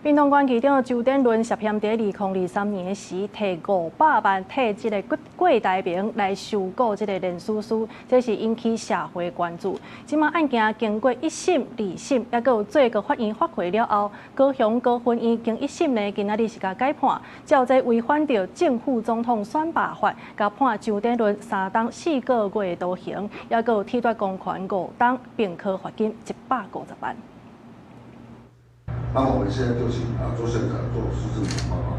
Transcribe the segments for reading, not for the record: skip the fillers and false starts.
屏東縣議長周典倫涉嫌佇2023年時，提500萬替這个郭台銘來收購這个連署書，這是引起社會關注。這馬案件經過一審、二審，猶閣有最高法院發回了後，高雄高分院經一審呢，今仔日是共改判，照這違反著正副總統選罷法，共判周典倫3冬4個月徒刑，猶閣有褫奪公權5冬，並科罰金150萬。那麼我們現在就請啊周縣長做施政報告。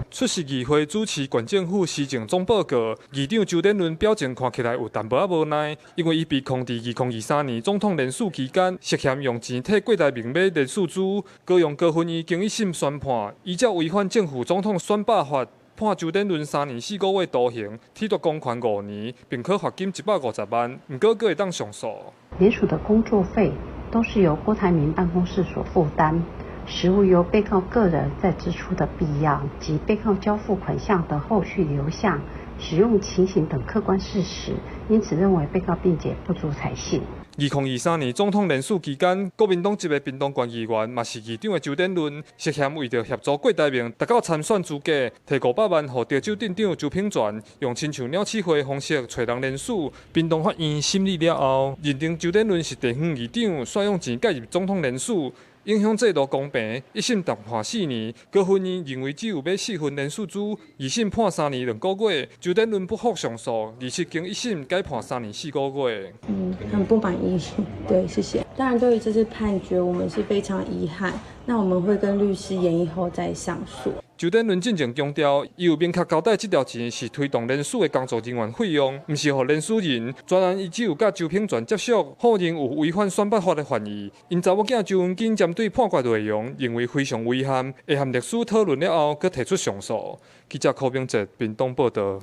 出席議會主持縣政府施政總報告，議長周典倫表情看起來有淡薄仔無奈，因為伊被控佇2023年總統連署期間，涉嫌用錢替郭台銘買連署書。高雄高分院經一審宣判，依照違反正副總統選罷法，判周典倫3年4個月徒刑，褫奪公權5年，並科罰金150萬。毋過閣會當上訴。連署的工作費都是由郭台銘辦公室所負擔。實無由被告個人再支出的必要，及被告交付款項的後續流向、使用情形等客觀事實，因此認為被告辯解不足採信。2023年總統連署期間，國民黨籍的屏東縣議員，嘛是議長的周典倫，涉嫌為著協助郭台銘達到參選資格，提500萬予潮州鎮長周品全，用親像鳥鼠會方式揣人連署。屏東法院審理了後，認定周典倫是地方議長，煞用錢介入總統連署，影響制度公平，一審重判4年，高分院認為只有買四份連署書，二審判3年2個月，周典倫不服上訴，二七經一審改判3年4個月。嗯，很不滿意，對，謝謝。當然，對於這次判決，我們是非常遺憾。那我們會跟律師研議後再上訴。周典倫進前強調，伊有明確交代，這條錢是推動連署的工作人員費用，毋是予連署人。專案伊只有佮周品全接觸，否認有違反選罷法的犯意。𪜶查某囝周文金針對判決內容，認為非常遺憾，會和律師討論了後，閣提出上訴。記者柯明哲屏東報導。